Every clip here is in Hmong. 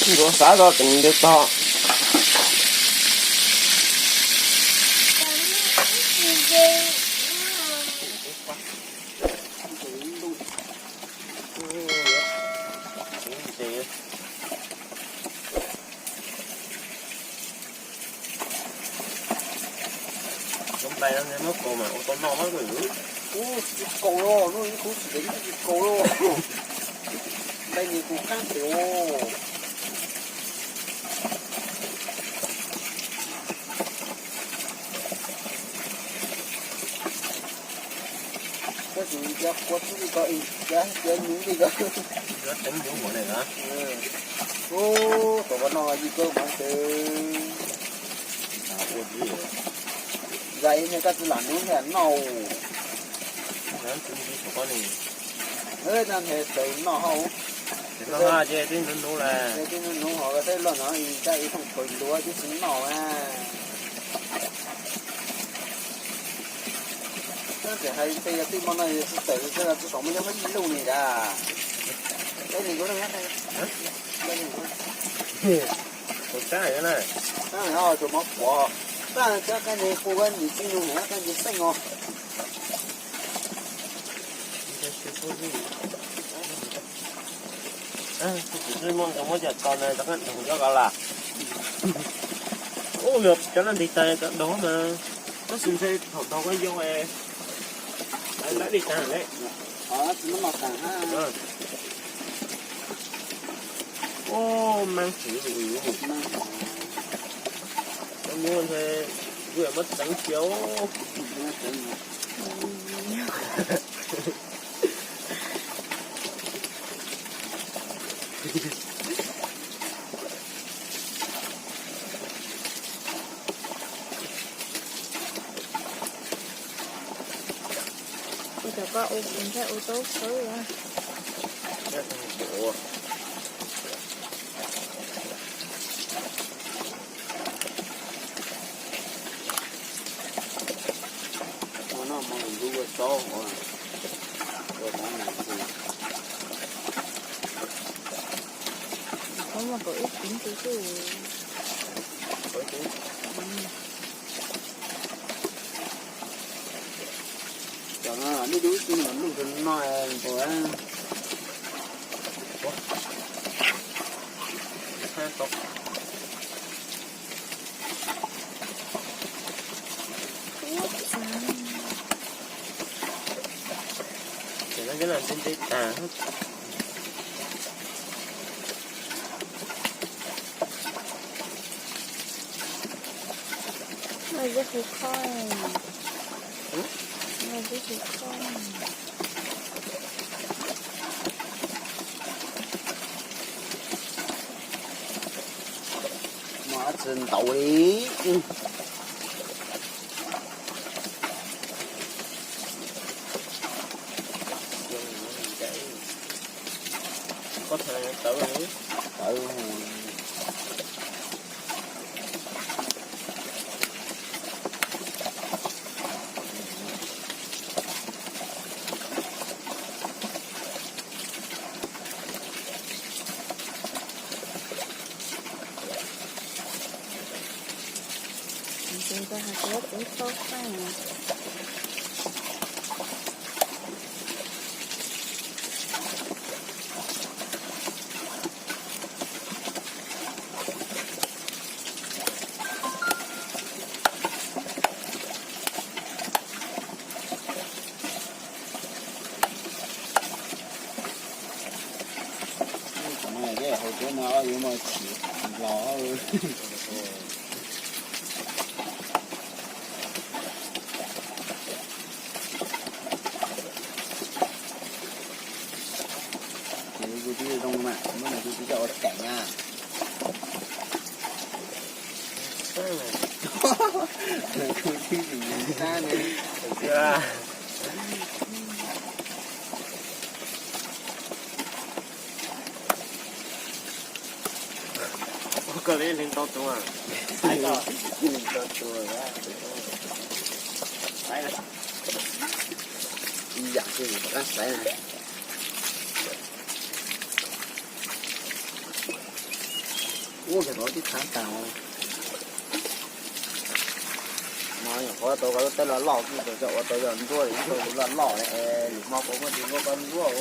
Ntxuav xav tau teem ntawd tog. Tus nplai no muab kaus mas ua tau noj mas. Kuv tsis kaus los, hnub ib kuv tsis kaus los. Nplai nws kuv qab pem os. Koj tus cov kua txub li ko, cov cov nyuv li ko. Ub, tus ko no yus kawg mas tes. Zais ib nteg koj tsis lam nub ntag noj. Nthe txawv noj hauv. Tsis nub nub hauv tej loj no, ib thooj kaus luav twb tsis noj na. Tseem hais tias yog twj mo no yog tsis tawm xwb, tsis xav muaj nyob muab ib lub ni dab. Peb ni kuv, tab tus mov quav, tab cov kab ni hu kab ni txij nug hais kab ni xeej os. Tus twb muab, muab cov tso na, rov qab doog cov ko las. Ub, yog cov no ntis tas cov doog mas, tab sis ntshe thaum doog koj yoo, lawv li tag lawm. Ub, mas tsis, cov nyuj ntshe kuv yuav muab txeev cia. Ua cas koj ua kuv ntshai ua tau xwb a? Ua no mas lub ua tsaub ua, ua tau na. Ua mas kom ib txiv tus xwb. Cov no lub dub xwb mas lub tus no nkaus. Ces no cov no ntev ntev tag. Noj zeb hu kho, noj zeb hu kho. Mas tsis ntaus li. Koj thaum tawv tawv. Nws hais tias txeev tau xeej. Hauv tsev no yuav mus chim los. Ces kuv twb zoo mas, muab nws kuv twb coj ua keem na. Kuv twb sim sab ne. Ua koj li leej tau tus, leej tau tus, ib yam xwb rov qab xaiv. Ua tib thav tas. No nyuam qhuav tau koj lub teb loj loj, kuv tau coj ua tau yog ntsuab, tau lub loj loj, lwm hmo kuv muab tsis ua koj ntsuab.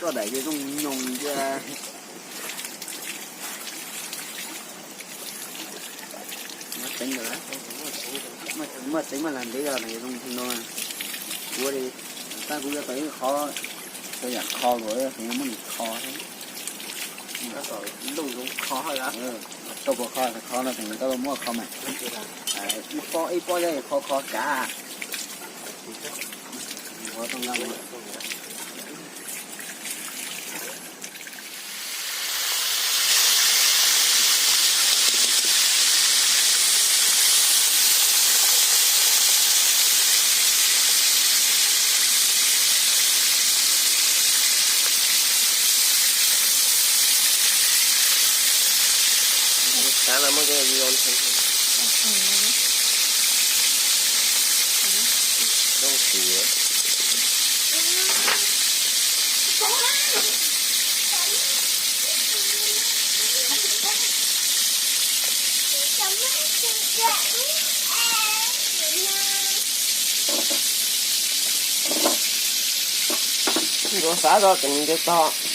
Koj daim ces zoo nyoos cia. Muaj tseeb, muaj tseeb mas lam ntev os, zoo no. Ua li, tab kuv yuav tau ib qho, tau yam kho luas, kuv yuav muab nws kho thiab. Tau puas kho, kho no ces nws tau muab kho mas. Ib pob ib pob yog kho kho kav. Xav no muab cov zoo zoo xwm. Ntxuav xav tau teem ntawd tog.